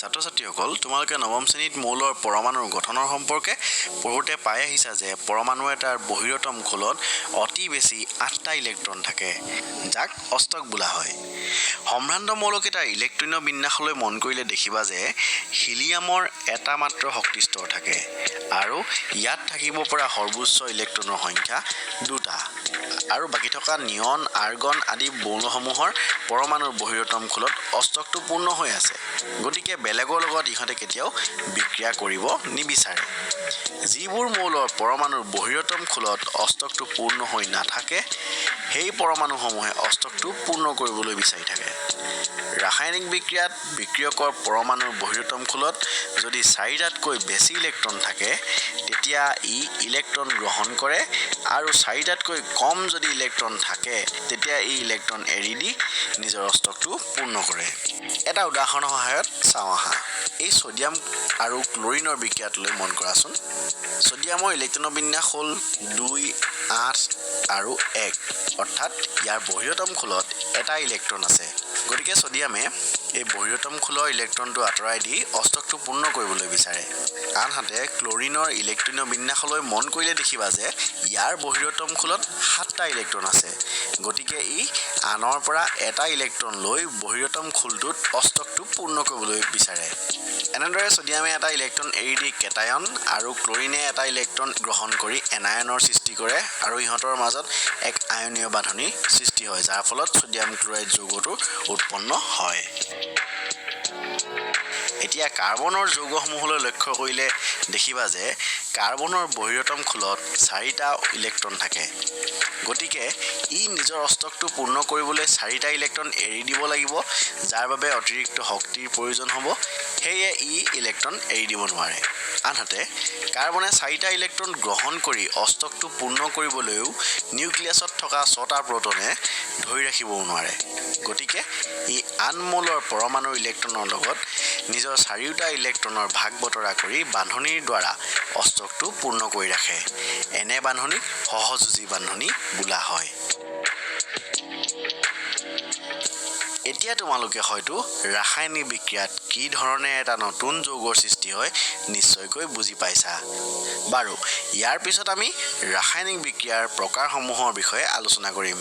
ছাত্ৰ ছাত্ৰীসকল, তোমালোকে নৱম শ্ৰেণীত মৌলৰ পৰমাণুৰ গঠনৰ সম্পৰ্কে পঢ়োঁতে পাই আহিছা যে পৰমাণু এটাৰ বহিৰতম খোলত অতি বেছি আঠটা ইলেক্ট্ৰন থাকে, যাক অষ্টক বোলা হয়। সম্ভ্ৰান্ত মৌলকেইটাৰ ইলেক্ট্ৰনীয় বিন্যাসলৈ মন কৰিলে দেখিবা যে হিলিয়ামৰ এটা মাত্ৰ শক্তি স্তৰ থাকে আৰু ইয়াত থাকিব পৰা সৰ্বোচ্চ ইলেক্ট্ৰনৰ সংখ্যা দুটা আৰু বাকী থকা নিয়ন, আৰ্গন আদি মৌলসমূহৰ পৰমাণুৰ বহিৰতম খোলত অষ্টকটো পূৰ্ণ হৈ আছে। গতিকে বেলেগৰ লগত ইহঁতে কেতিয়াও বিক্ৰিয়া কৰিব নিবিচাৰে। যিবোৰ মৌলৰ পৰমাণুৰ বহিৰতম খোলত অষ্টকটো পূৰ্ণ হৈ নাথাকে, সেই পৰমাণুসমূহে অষ্টকটো পূৰ্ণ কৰিবলৈ বিচাৰি থাকে। ৰাসায়নিক বিক্ৰিয়াত বিক্ৰিয়কৰ পৰমাণুৰ বহিৰতম খোলত যদি চাৰিটাতকৈ বেছি ইলেক্ট্ৰন থাকে, তেতিয়া ই ইলেক্ট্ৰন গ্ৰহণ কৰে আৰু চাৰিটাতকৈ কম যদি ইলেক্ট্ৰন থাকে, তেতিয়া ই ইলেক্ট্ৰন এৰি দি নিজৰ অষ্টকটো পূৰ্ণ কৰে। এটা উদাহৰণৰ সহায়ত চাওঁ আহা। এই ছ'ডিয়াম আৰু ক্লৰিনৰ বিক্ৰিয়াটোলৈ মন কৰাচোন। ছ'ডিয়ামৰ ইলেক্ট্ৰনৰ বিন্যাস হ'ল 2, 8 আৰু 1, অৰ্থাৎ ইয়াৰ বহিৰতম খোলত এটা ইলেক্ট্ৰন আছে। গতিকে ছ'ডিয়ামে এই বহিৰতম খোলৰ ইলেক্ট্ৰনটো আঁতৰাই দি অষ্টকটো পূৰ্ণ কৰিবলৈ বিচাৰে। আনহাতে ক্লৰিনৰ ইলেক্ট্ৰনীয় বিন্যাসলৈ মন কৰিলে দেখিবা যে ইয়াৰ বহিৰতম খোলত সাতটা ইলেক্ট্ৰন আছে। গতিকে ই আনৰ পৰা এটা ইলেক্ট্ৰন লৈ বহিৰতম খোলটোত অষ্টকটো পূৰ্ণ কৰিবলৈ বিচাৰে। এনেদৰে ছ'ডিয়ামে এটা ইলেক্ট্ৰন এৰি দি কেটায়ন আৰু ক্লৰিনে এটা ইলেক্ট্ৰন গ্ৰহণ কৰি এনায়নৰ সৃষ্টি কৰে আৰু ইহঁতৰ মাজত এক আয়নীয় বান্ধনিৰ সৃষ্টি হয়, যাৰ ফলত ছ'ডিয়াম ক্লৰাইড যৌগটো উৎপন্ন হয়। এতিয়া কাৰ্বনৰ যৌগসমূহলৈ লক্ষ্য কৰিলে দেখিবা যে কাৰ্বনৰ বহিৰতম খোলত চাৰিটা ইলেক্ট্ৰন থাকে। গতিকে ই নিজৰ অষ্টকটো পূৰ্ণ কৰিবলৈ চাৰিটা ইলেক্ট্ৰন এৰি দিব লাগিব, যাৰ বাবে অতিৰিক্ত শক্তিৰ প্ৰয়োজন হ'ব। সেয়ে ই ইলেক্ট্ৰন এৰি দিব নোৱাৰে। আনহাতে কাৰ্বনে চাৰিটা ইলেক্ট্ৰন গ্ৰহণ কৰি অষ্টকটো পূৰ্ণ কৰিবলৈও নিউক্লিয়াছত থকা ছটা প্ৰটনে ধৰি ৰাখিবও নোৱাৰে। গতিকে ই আন মৌলৰ পৰমাণুৰ ইলেক্ট্ৰনৰ লগত নিজৰ চাৰিওটা ইলেক্ট্ৰনৰ ভাগ বতৰা কৰি বান্ধনিৰ দ্বাৰা অষ্টকটো পূৰ্ণ কৰি ৰাখে। এনে বান্ধনিক সহযোজী বান্ধনি বোলা হয়। এতিয়া তোমালোকে হয়তো ৰাসায়নিক বিক্ৰিয়াত কি ধৰণে এটা নতুন যৌগৰ সৃষ্টি হয় নিশ্চয়কৈ বুজি পাইছা। বাৰু, ইয়াৰ পিছত আমি ৰাসায়নিক বিক্ৰিয়াৰ প্ৰকাৰসমূহৰ বিষয়ে আলোচনা কৰিম।